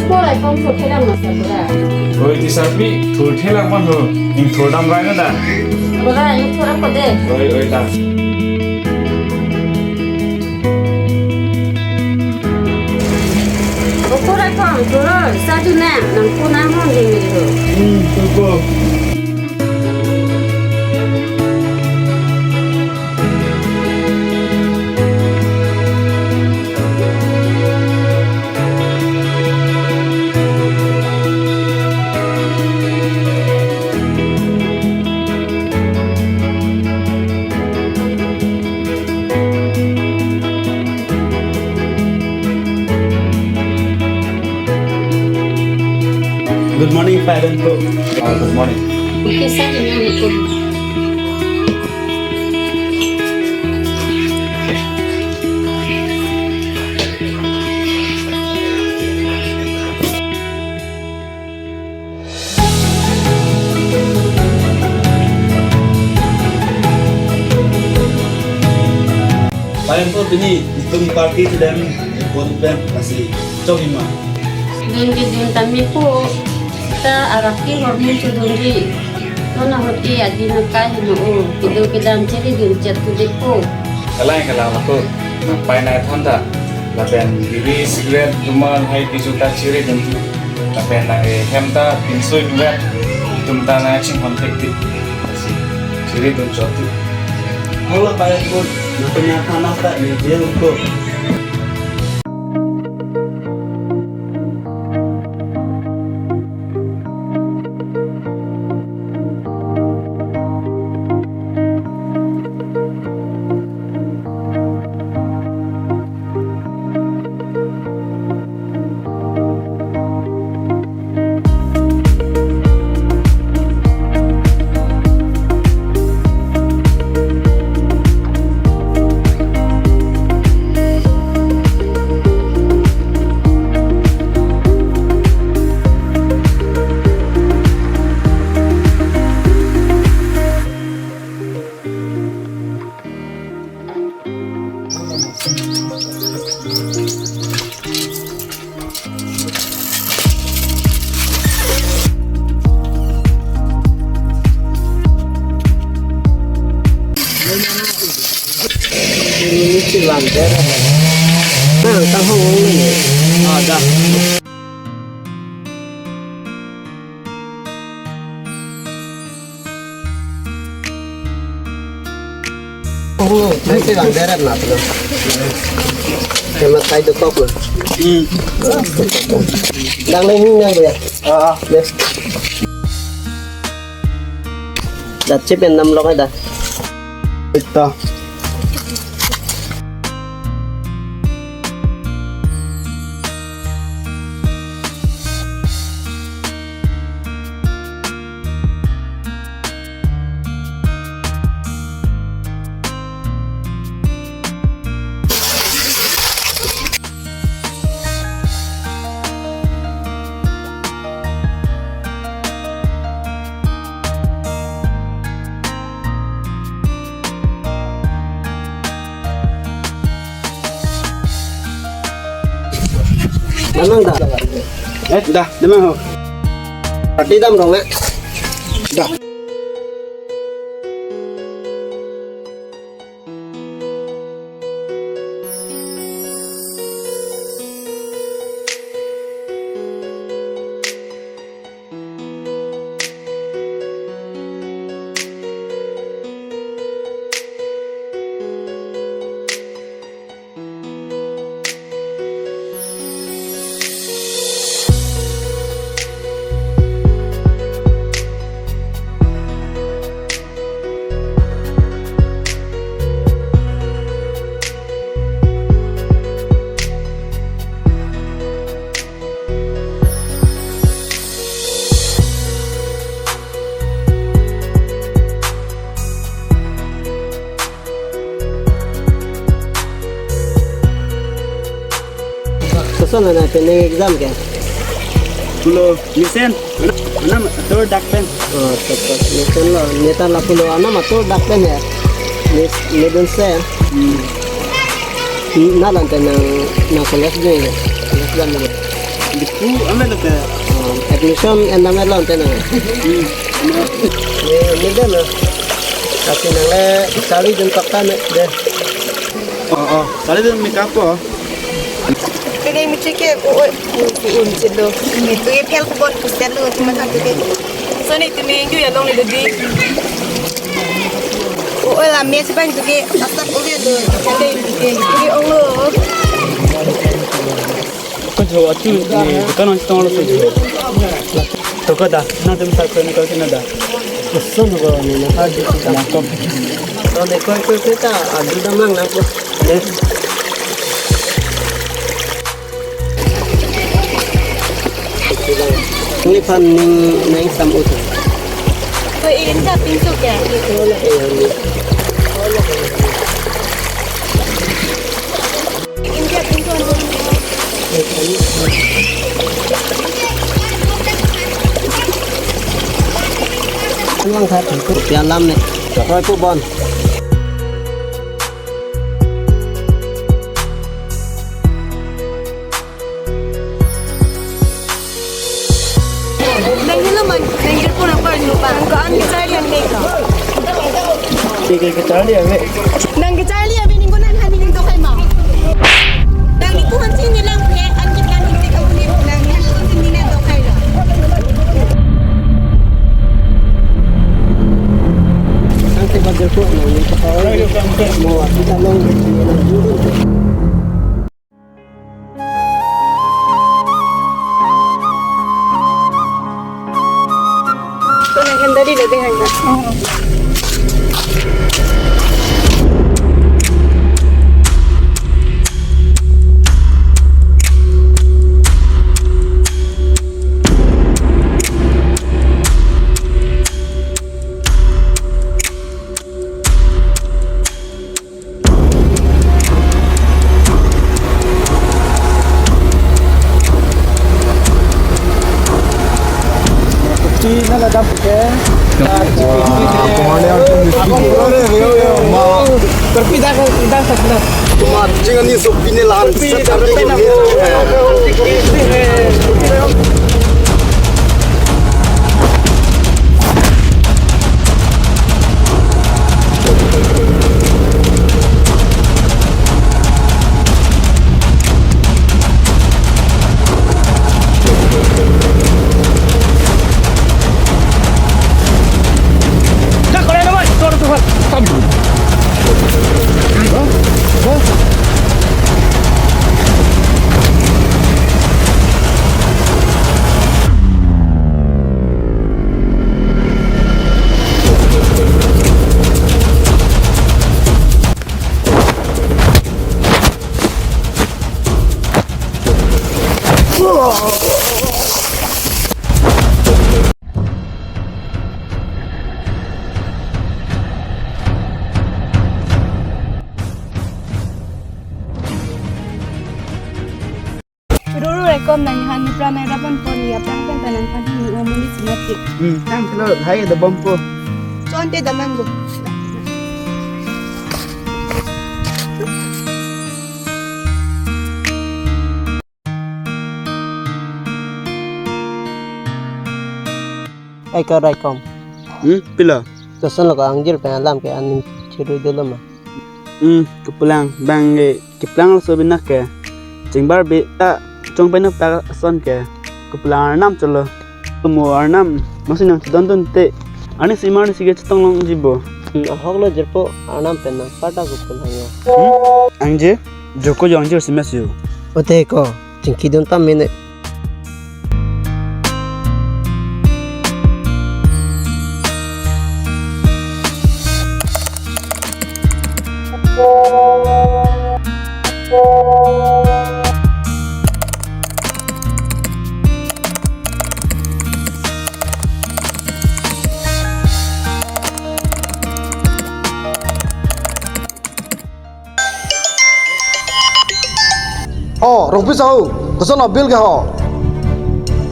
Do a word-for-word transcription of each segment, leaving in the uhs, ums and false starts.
Ko lai kong thurthelang masa bura. Oi, tisarpi, thurthelang man ho. Ning thurdam rai na da. Bura, ning thur ako de. Oi, oi, ta. O ko lai kong thur, sa tu na, nang ko na hon ding ni ho. Hmm, tu ko. Good morning, Pak Renpo. Ah, good morning. Okay, sir, good morning. Pak Renpo, pini itum party kedam ikut pen masih cok ima. Dun kedun tame po, ta araki hormu chudunri. Non ahormu adi nangkai heno o, kedun kedam chiri dun chet tu depo. Kalang kalang lapu, nangpai nai thanda. Lapen biri, cigarette, rumal, hai kecho ta chiri dun tu. Lapen nang e hem ta pinsoi duet, itum ta nang chinghon thek ti. Chiri dun chot tu. Halo Pak Renpo, nang punya anak ta ni dia ko. Ini si langgar. Nah, tahu ini. Ada. Oh, nanti langgar na tu. Kema kai dokok na. Hmm. Dang nang hing nang ya. Ah, ah. Yes. Dat chip en nam lok da. Ito. Damnang da. Eh, da, damnang ho. Party dam rong, eh. Da. Koson hana pen exam ke? Pulo mesen. Anam atur dak pen. Oh, tepat. Mesen lo. Neta lapulo anam atur dak pen ya. Mes medun se. Hmm. Na lan pen nang, nang college dun ya. College dun ya. Ku ame lo te. Admission en dam lo te na. Hmm. Ye, ni de na. Kasi nang le charli dun pakta ne de. Oh, oh. Charli dun makeup po. Kene mi chike ko oi. Un chelo. Mi tu ye phel ko bon ku sel lo ti ma tha tu ke. So ni tu mi ju ya long ni de di. Ko oi la me si bang tu ke. Asa ko ye do. Kene mi ke. Ke ong lo. Ko jo atu ni dukan on tong lo se. To ka da, na tum sa ko ni ko na da. Koson ko ni na ka di ta. Na ko. To ne ko ko ko ta, adu da mang na ko. Yes. Ni pan ni na ingsam ut. Ko in ka pintu ke. Iya, iya. Lang khat, kopi alam ne. Chokoi pu bon. Nang hilo man, nang jirpo nang par jirpo. Nang ko an kecharli ave ka. Ke, ke, kecharli ave. Nang kecharli ave, ning ko nang hani ning to kai ma. Nang ni ko han sing ni lang ke, an kit nang ni tik aku ni, nang ni ko sing ni nang to kai la. Nang te ba jirpo, nang ni to kai. Mo, kita long. Ko nang kendari lo deh, Hana. Roro rekom nang han ni pranai rapan pon ya prang pen tanan pan ni omuni sinati. Hmm, tang kelo hai da bompo. Chonte damang lo. Ai ka raikom. Hmm, pilo. Koson lo ka angjir pen alam ke aning chirui dolo ma. Hmm, kepulang bang ke keplang lo so binak ke. Chingbar be ta chong pen ta ason ke. Kepulang arnam cholo. Tumo arnam masih nang chedon dun te. Ani simar ni sige chetong long jibo. Hmm, ahok lo jirpo arnam pen nang pata kepulang ya. Hmm? Angje, joko jong angjir simas yo. Ote ko, chingki dun tam mene. Oh, Rongpi sahu, koson lo bill ke ho?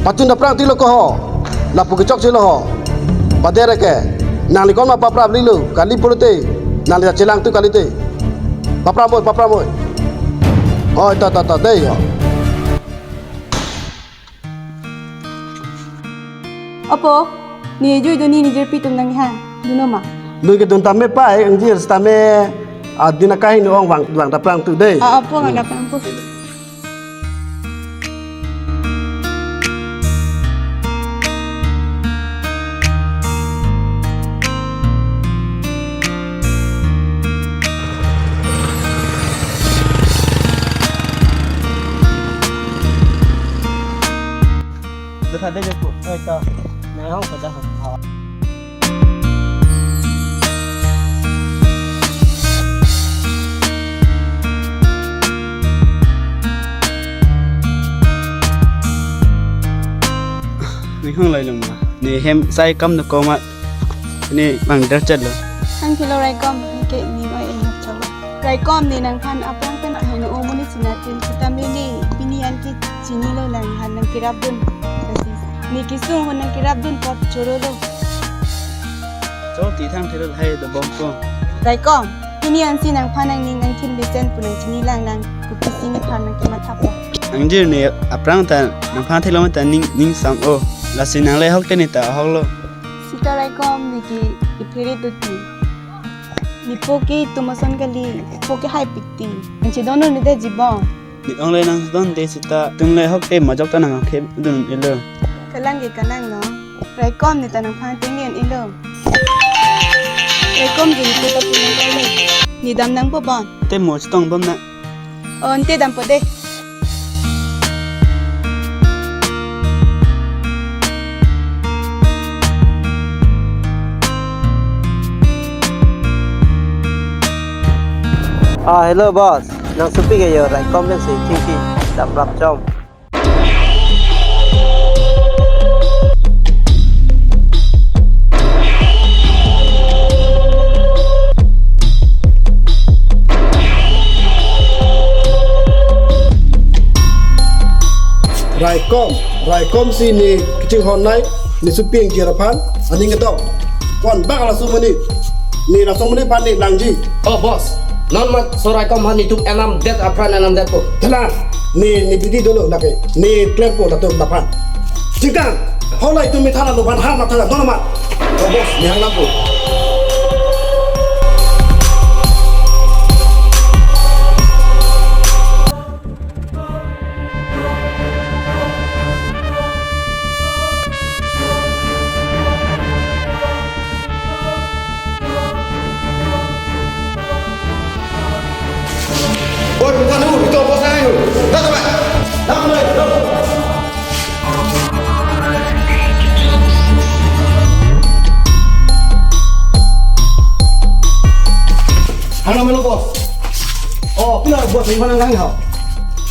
Pachun daprang tilo ko ho? Lapu kechok chilo ho? Padere ke, nangli kon ma paprap lilo, kali pulote, nangli chelang tu kalite. Paprap moi, paprap moi. Oh, ta, ta, ta, dei ho. Opo, ne jui dun, ne jirpi atum nangkehan dun ma? Dun kedun tame pai, ingjir setame, ah, dina kahingno ong vang, vang daprang tu dei. Ah, opo, vang daprang po. Dah ada je, Bu. Eh, kau. Nah, hong pada. Ning hang lai lung ma. Ne hem sai kam no koma. Ne bang der chat lo. Hang kilo Raikom, ke ne oi en chalo. Raikom, ne nangphan aphrang pen kaheno o, mo ne chinatin, sitame ne pini an ke chinilo, nangphan nangkerap dun. Lasi ne kesung ahut nangkerap dun apot choro lo. Cho ti thang thero hai dobom ko. Raikom, pini ansi nangphan nangning nangthin besen pu nangchini lang, nang kopisi nephan nangkematha po. Ingjir, ne aphrang ta nangphan theklong ta ning, ning sang o. Lasi nang le ahok te ne ta ahok lo. Sita Raikom, ne ke iphere do ti. Ne po ke itum ason kali, po ke haipik ti. Nangchedon un-e det ji bo. Ne ong le nangdon te sita, itum le ahok te majok ta nangkhep dun ilo. Kalang ke kalang no. Raikom, ne ta nangphan te ngen ilo. Raikom, jin ko ta pulang kali. Ne dam nangpo bon. Te mo chetong bom na. O, ante dampo de. Ah, hello boss. Nang supi ke yo, Raikom pensi chingki dam rap chom. Raikom, Raikom si ne kachinghon nai, ne supi ingjir aphan, aning ketok. Kon bak laso amonit, ne laso amonit aphan ne langji. Oh boss, non mat so Raikom aphan netum enam det apran enam det po. Telang, ne, ne bidi dolo lake, ne klempo latum laphan. Chingkang, hola itum methana lo aphan har matha dona ma. Oh boss, ne hang lampo. Oi, bukan lu, itu bos saya. Dah sampai. Dah mulai. Hang namelo boss. Oh, pila boss, nephan nanghang ha.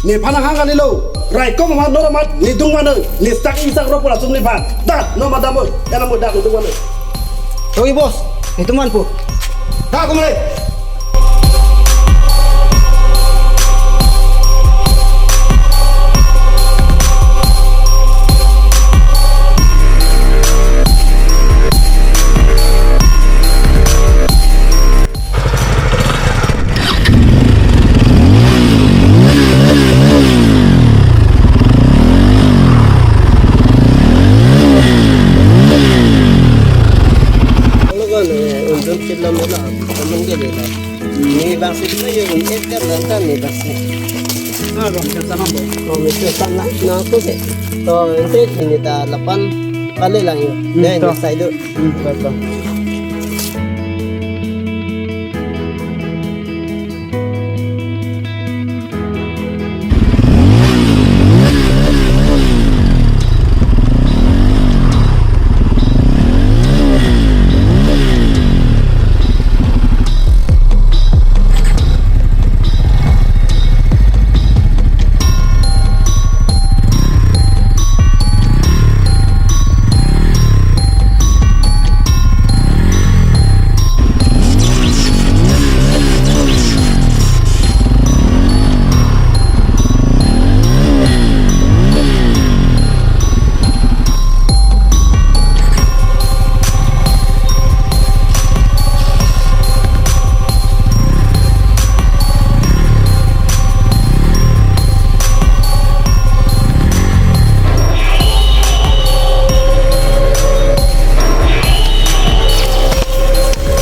Nephan nanghang kalilo. Raikom aphan non mat, netum vannon. Ne sak isak ro pura sum nephan. Dah, non mat dampo. Ya nampo dah, netum vannon. Oke boss, netum vanpo. Dah, kumre. Kalau kan, eh, untuk kita mula, teman dia bela. Ni bangsi itu aja, ni ekar dan ni bangsi. Ah, bang, kita nama, bang. Oh, mesti sana, na aku sih. To, ente ini ta lapan kali lang yo. Hmm, ya, to. Ini side. Hmm, to, to.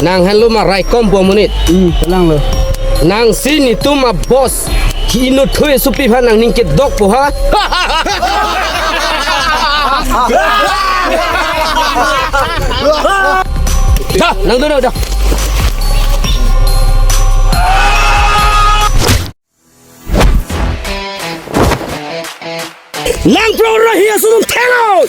Nang henlo ma raikom pu amonit. Hmm, kalang lo. Nang si netum a-boss ki inut thui supi aphan nangning kedokpo ha. Dah, nang dulu dah. Langpro rahi asunum thelo.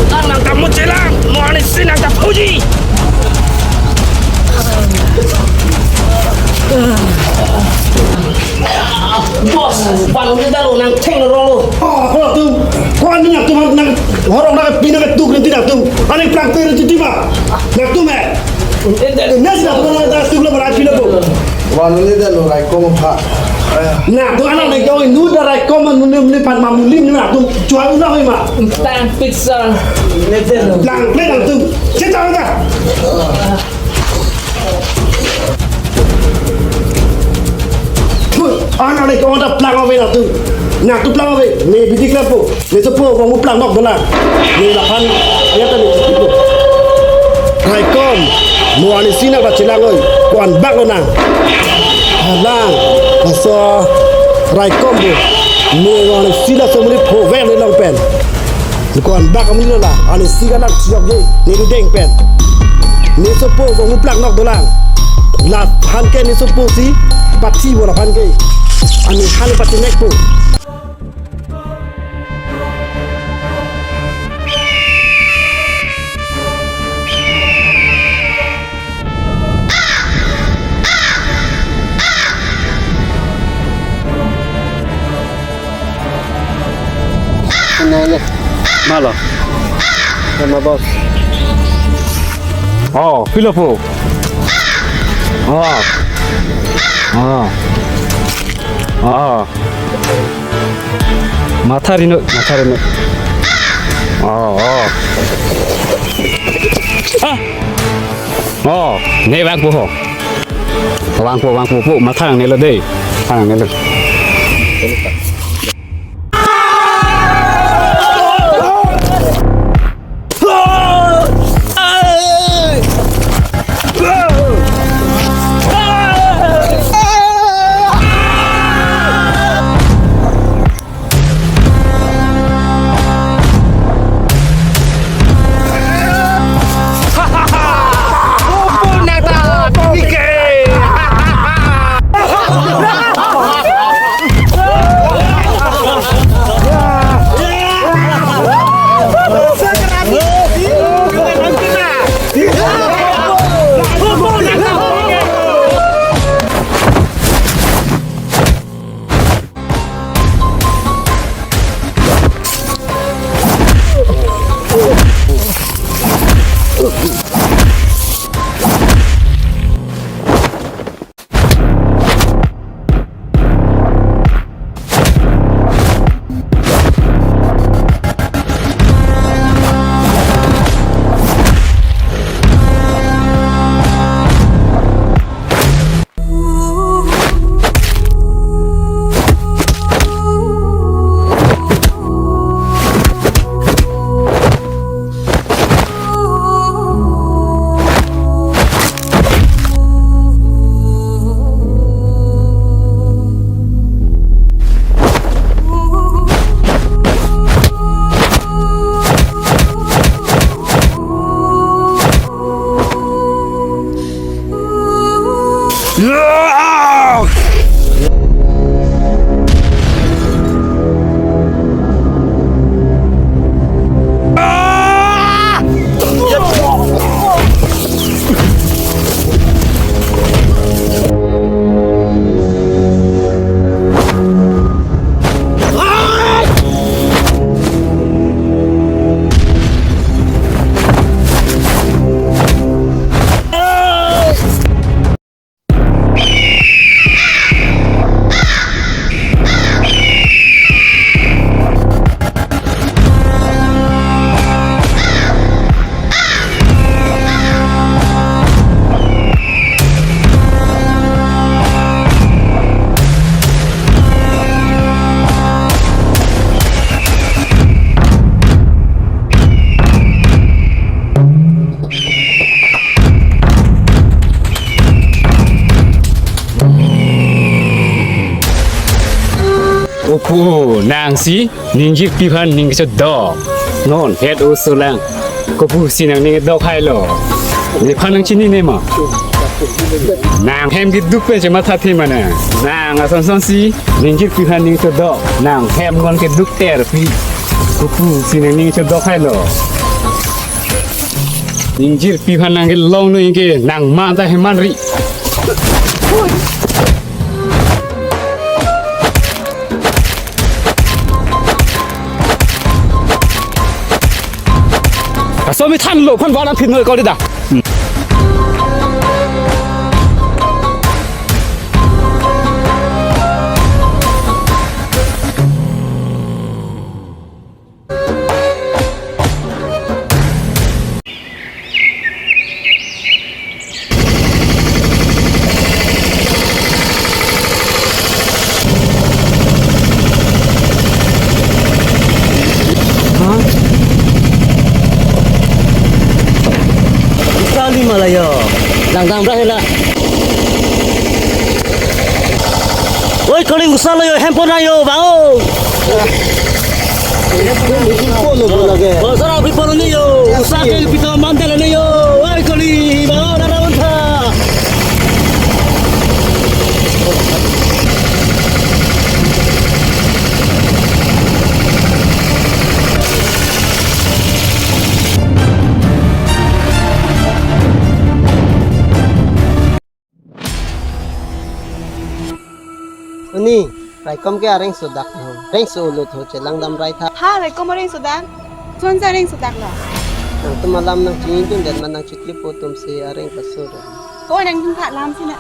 Nang nangta muchelang, mo arnisi nangta phuji. Boss, bang ni dalo nang theng rong lo. Oh, ko tu, ko ani nangtum nang horong nang pina nang tuk nanti nangtum. Ani plang ter nanti ma. Nangtum eh. Nasi nangtum nang tuk lo mana pina ko. Wanu ni dalo raikom pha. Nangtum anak ni kau inut dah raikom anu ni ni pan mamuli ni nangtum jual na hoi ma. Tang pizza. Ni dalo. Plang plang nangtum. Cita dah. Thui, anak ni ko-an ta plang ave nangtum. Nangtum plang ave, ne bidik lapu. Ne sopo, bang mu plang nok dolang. Ne laphan, ya tadi. Raikom, mo arnisi nangpachelang oi. Ko-an bak lo nang. Halang, laso raikom bu. Ne mo arnisi laso muli phover ne long pen. Ko-an bak amonit lo la, arnisi kalang chiyok ye, ne ri deng pen. Ne sopo, bang mu plang nok dolang. Laphan ke ne sopo si, pathi bo laphan ke. Ani han pathi nek po. Nai le. Malo. Nama bos. Oh, pilo po. Oh. Oh. Oh. Matha rinut, matha rinut. Oh, oh. Ah. Oh, ne vangpo ho. Vangpo, vangpo, po, matha nangne lo dei. Matha nangne lo. Pu, nangsi ningjirpi aphan ning kechodok. Non het oso lang. Kopusi nangning dok hailo? Nephan nangchinine ma? Nang hem keduk pen chemathathe ma nang? Nang asonsonsi ningjirpi aphan ning chodok. Nang hem non keduk terpi. Kopusi nangning chodok hailo? Ningjirpi aphan nang kelong noi ke nang mata heman ri. Kaso mi thanlo, phan bana phin noi kau dida. Sali malayo. Langdam ra hela. Oi, kali usa lo yo, hempon ayo, bang, o. Koson api pon ni yo, usa ke pito mantel ni yo. Oi, kali, bang, o, nara untha. Oni, raikom ke areng sodak ho. Reng so ulut ho, chelangdam rai tha. Ha, raikom areng sodak. Sonsa areng sodak lo. Nangtum alam nangchingdun dan ma nangchikli po atum si areng paso do. Ko nangtum tha alam sina.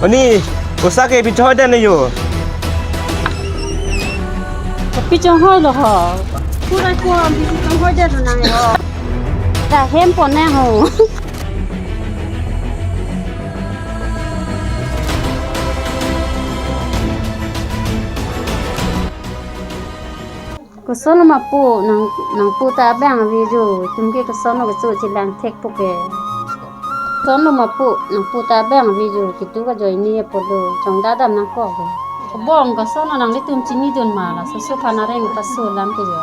Oni, usa ke pichoi den yo. Pichoi lo ho. Pura ko pichoi den nang yo. Ta hem pon nang ho. Koson ma pu, nang, nangpu ta abang avi jo, itum ke koson keso chelang thek pu ke. Koson ma pu, nangpu ta abang avi jo, kitu ka joini apotlo, chongdadam nangkok. Kebong koson nanglitum chinidun ma, laso so phan areng paso alam ke jo.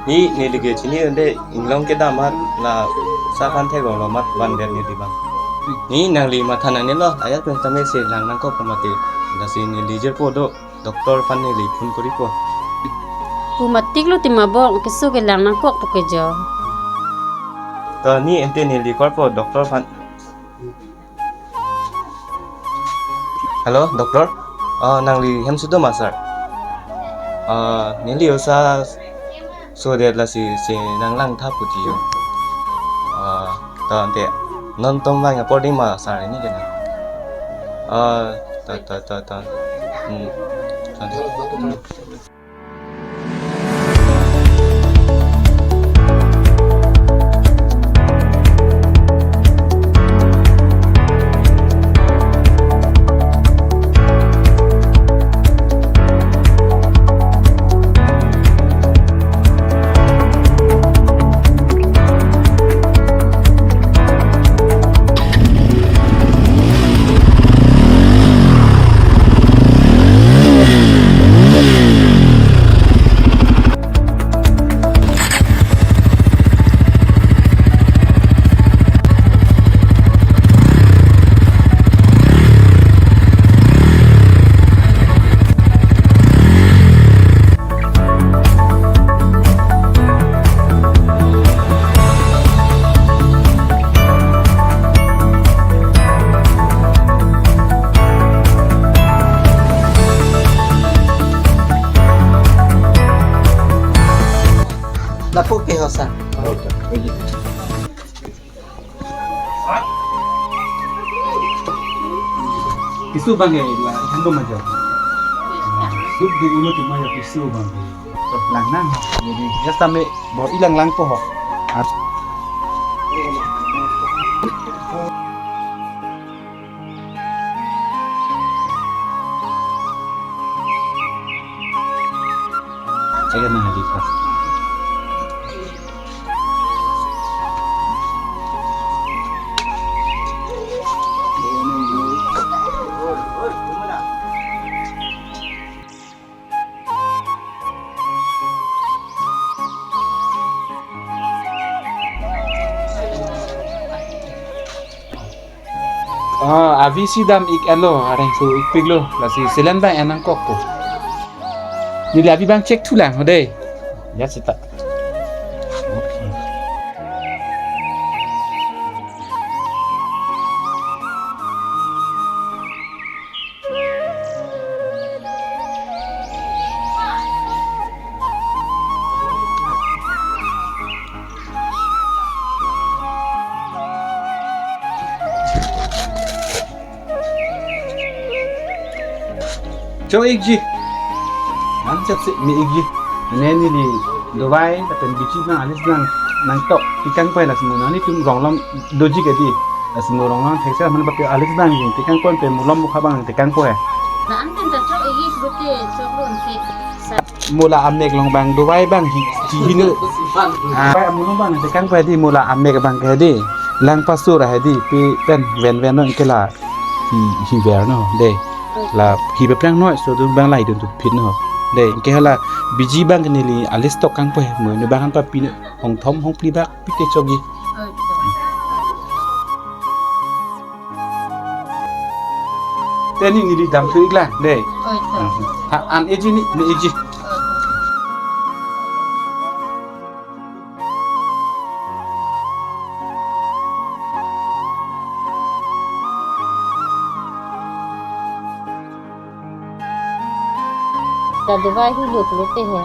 Ni, neli ke chinidunde, inglong kedam amat, la usa aphan theklonglo amat, van det neli abang. Ni, nangli matha nangnelo, ajat pen tame chelang nangkok pu mati, lasi neli jirpo do. Doctor aphan neli phone kori po. Pu matik lo tima bong, keso kelang nangkok pu ke jo. To ni ante neli call po doctor aphan. Hello, doctor. Ah, nangli hem si do ma, sir? Ah, neli usa sodet lasi si nanglang tha pu ti yo. Ah, to ante non tom vang apor ding ma, sir, ini kena. Ah, to, to, to, to. Hmm. To ante. Lapu ke ho, sir. Kisu bang ya, handum aja. Duk duk ulo cuma ya pisu bang. Langnang ho. Jadi ya sampai bawa hilang langpo ho. As- Saya kena hadis pas. Ah, avi si dam-ik alo, areng su-ikpiklo, lasi selen bang enang kok ko. Neli avi bang check thulang ho dei. Ya seta. Okay. Cho-ikji. Nang chapsi me-ikji. Neli dovai lapen biji nang alis nang nangtok tikang pai, lasi mo nanglitum rong along doji ke dei. Lasi mo rong along thekse man papi alis nang jing tikang pon pe, mo lom mukha bang tikang pon. La-an pen ta chok-ikji pute chok lun si. Mo la amek along bang dovai bang hi, hi, hino. Ah, pai mo along bang tikang pai dei, mo la amek bang ke dei. Lang pasur hai dei, pi pen ven ven non ke la hi, hi ver non dei. La hi pe prang noi, so dun bang lai dun tu phin non dei. Ke hala biji bang ke neli alis tok kang pai, mo ne bang han papi non, hong thom hong phli bak pi te chokji. Oi, to. Te neli dam thu-iklang dei. Oi, to. Ha, an-ikji, ne-ikji. Oi, to. Ta dovai hilut lote he.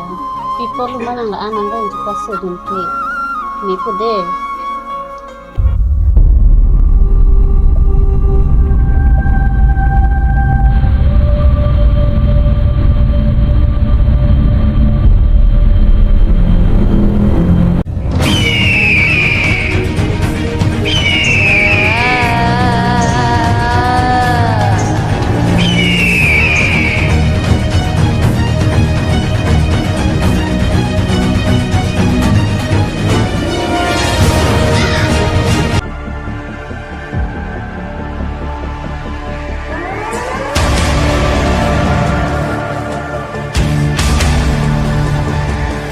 Pi apot lo ma nang la-an nang bang juka so dun ke. Mepo dei.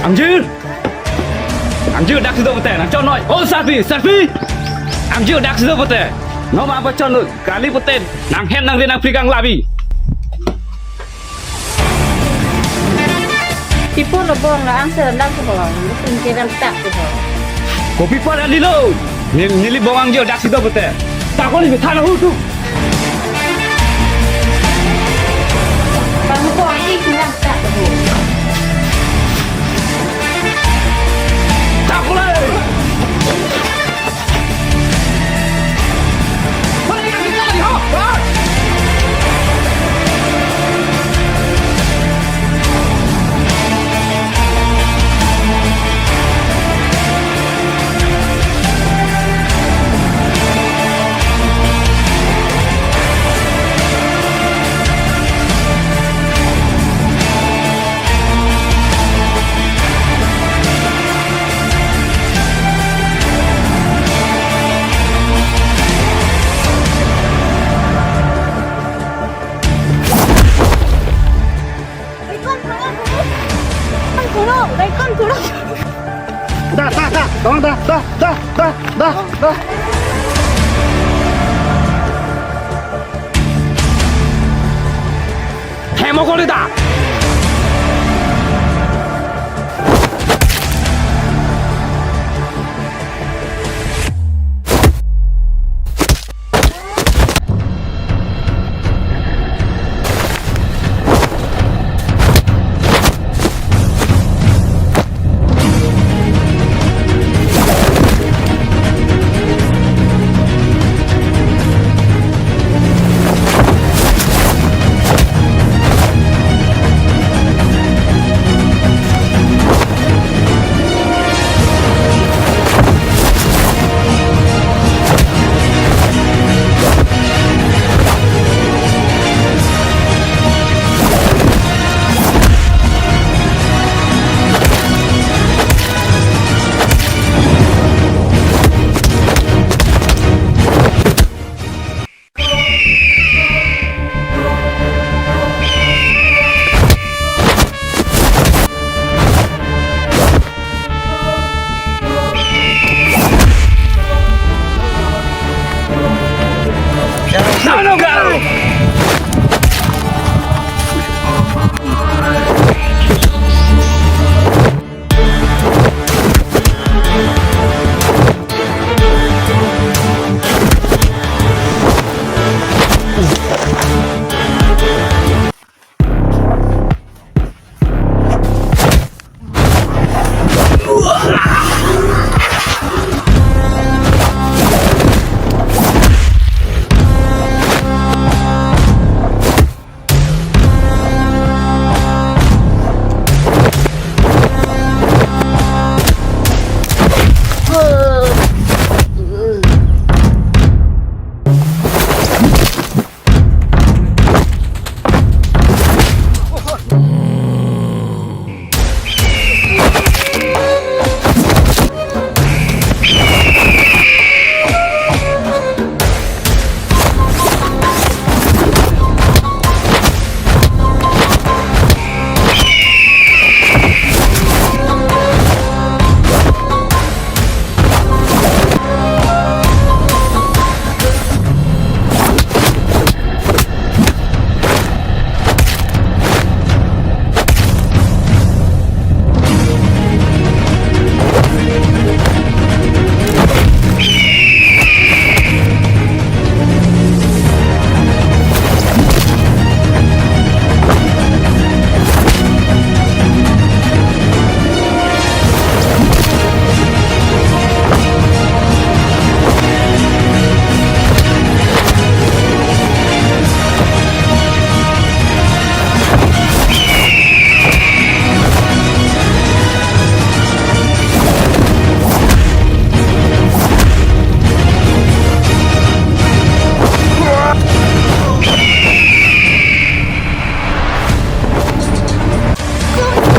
Angjir! Angjir dak si do pute, nang chon noi. Oh, Sarpi, Sarpi! Angjir dak si do pute. Nom apa chon noi? Kali pute, nang hen nang ri nang pri kang labi. Pi apot lo bong la-an si randam si bong, nang tum ke rang tak si bong. Kopi apot andi lo? Neli, neli bong angjir dak si do pute. Ta koli bi than hu tu. Bang ko ai kurang tak tu. Tak boleh. Daikon thurok, daikon thurok. Da, da, da, tong da, da, da. Hemo kori da. Kung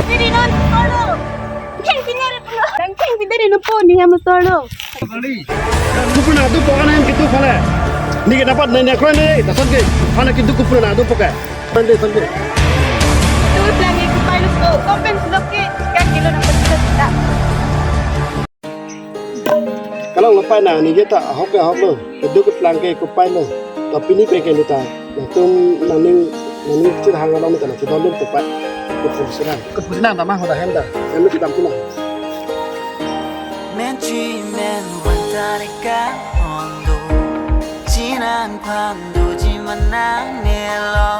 pidari non polo. Kung pidari non polo. Kung pidari non polo, ni ham solo. Kupuna tu pokan yang gitu pala. Ni kenapa nanya kau ni? Dasar ke. Mana gitu kupuna tu pokan. Sunday, Sunday. Tu pelang ke kopai lo, kopen lo ke, kan kilo na pasti kita. Kalang lo pai na, ni kita ahok ke ahok lo. Kedo keplang ke kopai lo. Tapi ni peke ni ta. Nangtum nangning, nangning cir hang along ni ta na, cedon dun kopai. Kepusinan. Kepusinan nama hoda hem da. Hem kita pulang. Menci men wantarika ondo. Chinan phan doji manang nelo.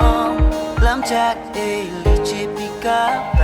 Lamchak eli chepika.